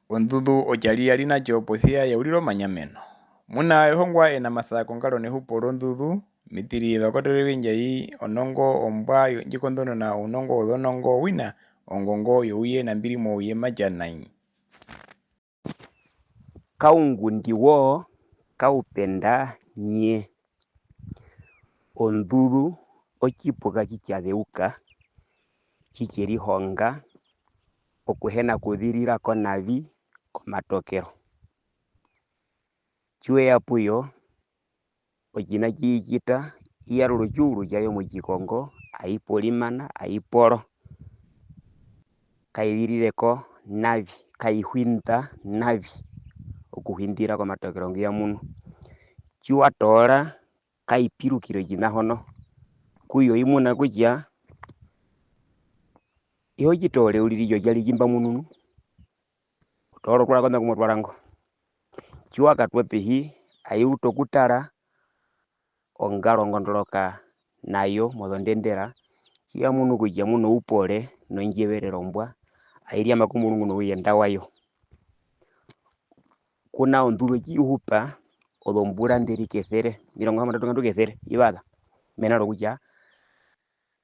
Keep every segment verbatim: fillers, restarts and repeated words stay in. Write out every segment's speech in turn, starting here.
Onduzu otjari ya ri na tjo posi ya ya urira omanyameno. Muna ehongwa enamasa kongaro nehupo ronduzu, Mitiri Vakotorere Vendjai, onongo ombwa yo-, ndji konḓonona ounongo wozonongo, wina ongongo youye nambiri mouye ma tja nai. Kaungundi woo, kaupenda nye. Onduzu otjipuka tji tja zeuka, tji tje rihonga okuhena kuzirira ko navi komatokero. Tji we ya pu yo, otjiṋa tji i tjita, i yarura otjiuru tjayo motjikongo, ai porimana, ai poro. Kai zirire ko navi, kai hwinda navi, okuhwindira komatokero ngu ya munu. Tji wa toora, kai pirukire otjiṋa hono. Ku yo i muna kutja, iho tji toore uriri, otjari tji mba munu nu. O toora okurara koṋa ku mo twara ngo. Tji wa katwa pehi, ai utu okutara ongaro ngondoroka na yo mozondendera, tji ya munu kutja mu noupore nondjeverero ombwa, ai ryama komurungu nouyenda wayo. Ku na onduzu tji i hupa ozombura nḓe ri kesere, omirongo hambombari nokesere, i vaza. Mena rokutja,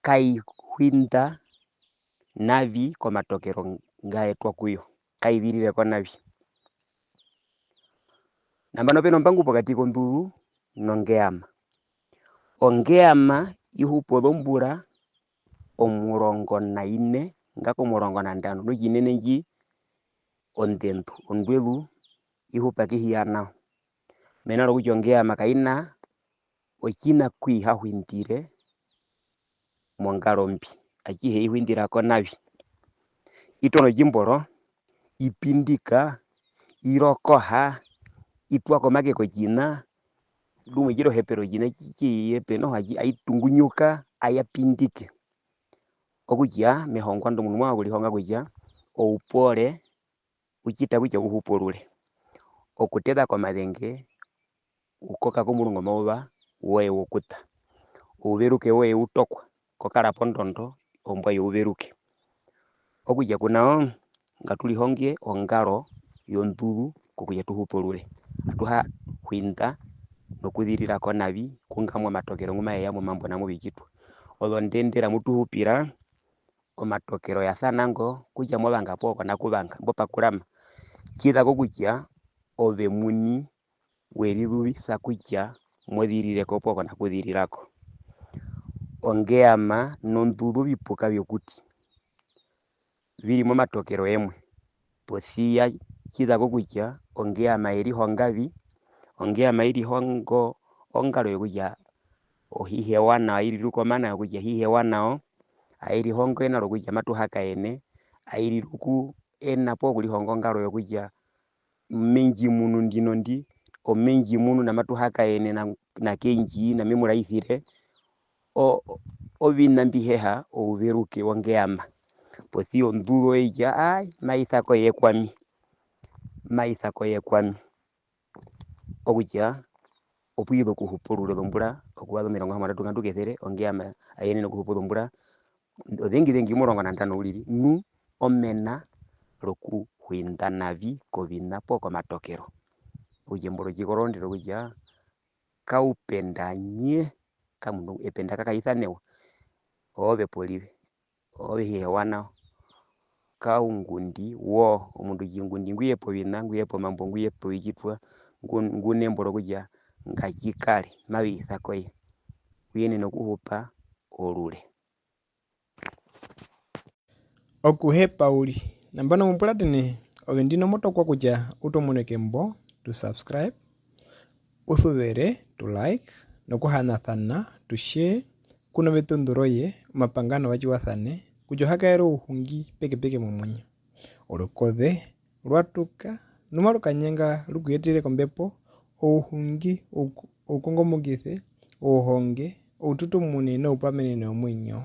kai hwinda navi komatokero nga etwa ku yo, kai zirire ko navi. Nambano pe nombangu pokati konduzu nongeama. Ongeama i hupa ozombura omurongo na ine, nga komurongo na ndano, nu tjinene ndji ondendu, ondwezu i hupa kehi ya nao. Mena rokutja ongeama kai na otjiṋa ku i ha hwindire mongaro mbi, atjihe i hwindira ko navi. I tono otjimboro, i pindika, i rokoha, i twa komake kotjiṋa, rumwe tji ri ohepero otjiṋa tji-, tji ye pe noho atji-, ai tungunyuka, ai ya pindike. Okutja, mehongwa ndo omundu mo vanga okurihonga kutja oupore u tjita kutja u hupe orure. Okuteza komazenge, u koka komurungu omauva woye wokuṱa. Ouveruke woye u tokwa, ko kara pondondo ombwa youveruke. Okutja ku nao, ngatu rihonge ongaro yonduzu kokutja tu hupe orure. Atu ha hwinda nokuzirira ko navi ku ngamwa omatokero ngu maye ya momambo na movitjitwa. Ozondendera mu tu hupira, omatokero ya sana ngo, kutja mo vanga poo ko na kuvanga, mbo pa kurama. Tji za kokutja ove omuini we rizuvisa kutja mo zirire ko poo ko na kuzirira ko. Ongeama nonduzu ovipuka vyokuti vi ri momatokero yemwe. Posi ya tji za kokutja ongeama ye rihonga vi, ongeama i rihonga ongaro yokutja ohi hewa nao, ai riruka omana yokutja hi hewa nao, ai rihongo ena rokutja matu hakaene, ai riruku ena poo okurihonga ongaro yokutja me ndji munu ndino ndi, ome ndji munu na matu hakaene na, na ke ndji na me mu raisire, o-, o-, oviṋa mbi heha ouveruke wongeama. Posi ya onduzu oyo i tja, ai, mai sa ko ye kwami, mai sa ko ye kwami. Okutja, opu i za okuhupa orure ozombura, okuvaza omirongo hambombari nokesere, ongeama ai yenene okuhupa ozombura ozengi zengi omurongo na ndano uriri, nu omena rokuhwinda navi koviṋa poo komatokero. Okutja embo rotjikorondi rokutja, kaupenda nye, kamundu, ependa ka kai sanewa, oove porive, oove hi hewa nao, kaungundi woo, omundu otjingundi ngu ye pa oviṋa, ngu ye pa omambo, ngu ye pa ovitjitwa, ngu-, ngu nembo rokutja nga tji kare, mave isa koye, u yenene okuhupa orure. Okuhepa uriri. Nambano mo puratene, ove ndino mo tokwa kutja u tomuneke mbo tu subscribe, u suvere tu like, nokuhanasana tu share, ku na veṱunḓu roye, omapanga na vatjiwasane, kutja o ha kaere ouhungi pekepeke momuinyo. Orukoze rwa tuka, nu maru kanyenga ru ku yetere kombepo, ouhungi, ouku-, oukongomokise, ouhonge, oututumune noupamenene womuinyo.